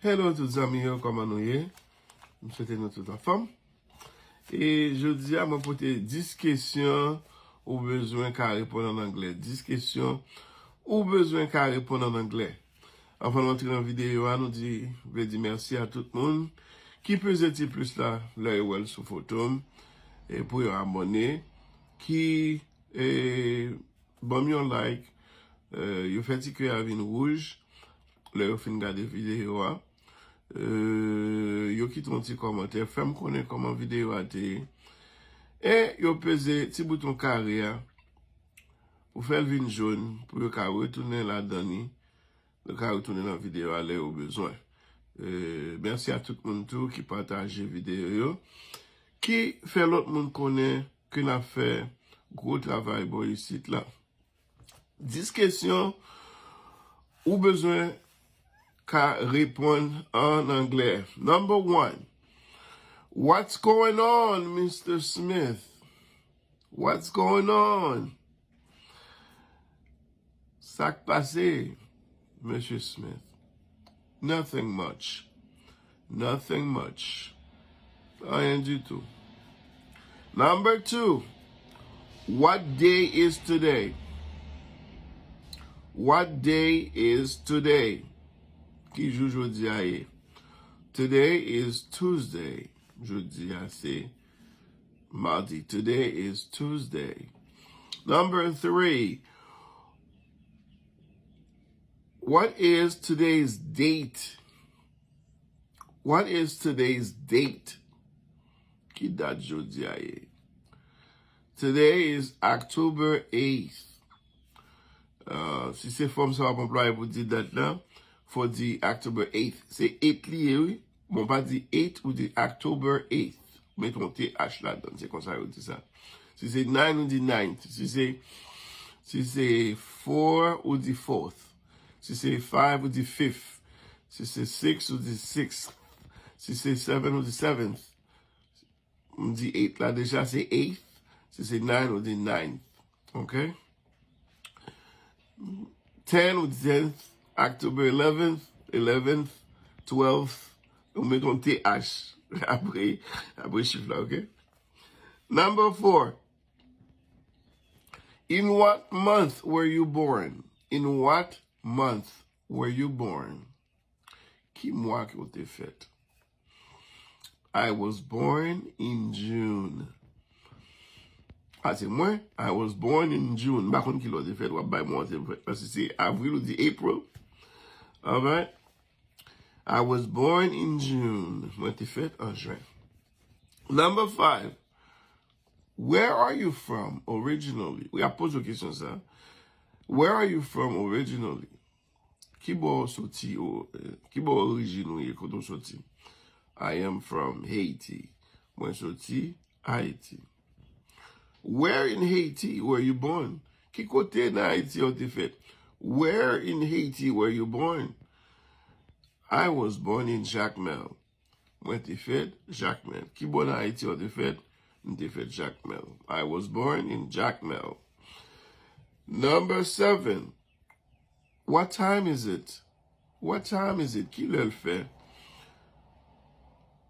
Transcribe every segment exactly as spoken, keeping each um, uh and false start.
Hello tout zanmi yo, kòman nou ye? M swete nou tout anfòm. E jodi a mwen pote dis kesyon ou bezwen ka reponn an anglè. Dis kesyon ou bezwen ka reponn an anglè. Anvan nou antre nan videyo a, nou di, vle di mèsi a tout moun ki peze ti plis la lè yo wè l sou foto m, e pou yo abòne, ki e, ban m yon like, e, yo fè ti kè a vin wouj lè yo fin gade videyo a. E, yo kite yon ti kòmantè, fè m konnen kòman videyo a te ye. E yo peze ti bouton kare a pou fè l vin jòn, pou yo ka retounen ladan li. Nou ka retounen nan videyo a lè yo bezwen. E, mèsi a tout moun tou ki pataje videyo yo, ki fè lòt moun konnen ke n ap fè gwo travay bò isit la. Dis kesyon ou bezwen ka reponn an anglè. Number one, what's going on, Mister Smith? What's going on? Sa k pase, Mesye Smith? Nothing much. Nothing much. Anyen ditou. Number two, what day is today? What day is today? Ki jou jodi a ye? Today is Tuesday. Jodi a se Mardi. Today is Tuesday. Number three, what is today's date? What is today's date? Ki dat jodi a ye? Today is October eighth. Uh, si se fòm sa w ap anplwaye pou di dat la, fò di October eighth. Se eight li ye, wi. Bon, pa di eight, ou di October eighth. Ou mete yon T H ladan, se konsa yo di sa. Si se nine, ou di ninth. Si se, si se four, ou di fourth. Si se five, ou di fifth. Si se six, ou di sixth. Si se seven, ou di seventh. M di eight la deja, se eighth. Si se nine, ou di ninth. Ok? Ten, ou di tenth. October eleventh, eleventh, twelfth. Ou met yon T H apre, apre chif la, ok? Number four. In what month were you born? In what month were you born? Ki mwa ke w te fèt? I was born in June. A, se mwen. I was born in June. M pa konn ki lè w te fèt, w ap bay mwa w te fèt. Paske se avril, ou di April. Alright? I was born in June. Mwen te fèt an jen. Number five. Where are you from originally? Wi, ap poze w kesyon sa. Where are you from originally? Ki bò w soti, o, eh, ki bò orijin ou ye, kote w soti? I am from Haiti. Mwen soti Ayiti. Where in Haiti were you born? Ki kote nan Ayiti ou te fèt? Where in Haiti were you born? I was born in Jacmel. Mwen te fèt Jakmèl. Ki bò nan Ayiti ou te fèt? M te fèt Jakmèl. I was born in Jacmel. Number seven. What time is it? What time is it? Ki lè l fè?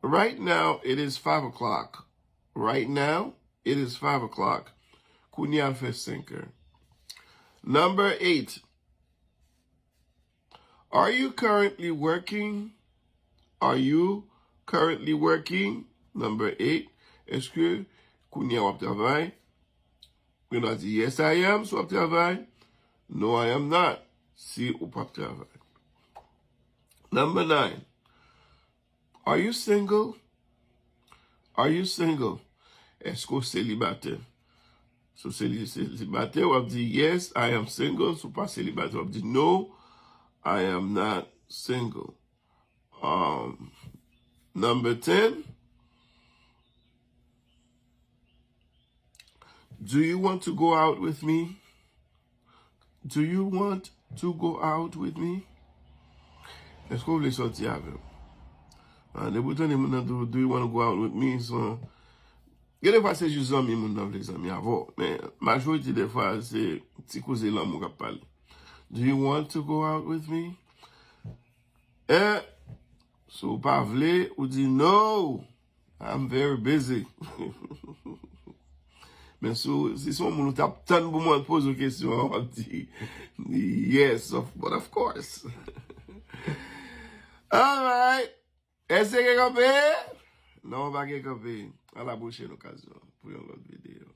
Right now, it is five o'clock. Right now, it is five o'clock. Kounye a l fè senk è. Number eight. Are you currently working? Are you currently working? Number eight. Èske kounye a w ap travay? Ou gen dwa di, yes, I am, si w ap travay. No, I am not, si ou p ap travay. Number nine. Are you single? Are you single? Èske w selibatè? Si w seli-, selibatè, w ap di, yes, I am single. Si w pa selibatè, w ap di, no, I am not single. Um, number ten. Do you want to go out with me? Do you want to go out with me? Èske w vle sòti avè m? Ah, depi w tande moun nan di w, do you want to go out with me? So, gen de fwa se jis zanmi moun nan vle zanmi avè w. Men majorite de fwa se ti koze lanmou k ap pale. Do you want to go out with me? And Si w pa vle, ou di no. I'm very busy. Men si w- si se yon moun ou t ap tann pou mwen poze w kesyon an, w ap di yes, of, but of course. Alright. Èske gen kanpe? Non, pa gen kanpe. A la pwochèn okazyon pou yon lòt videyo.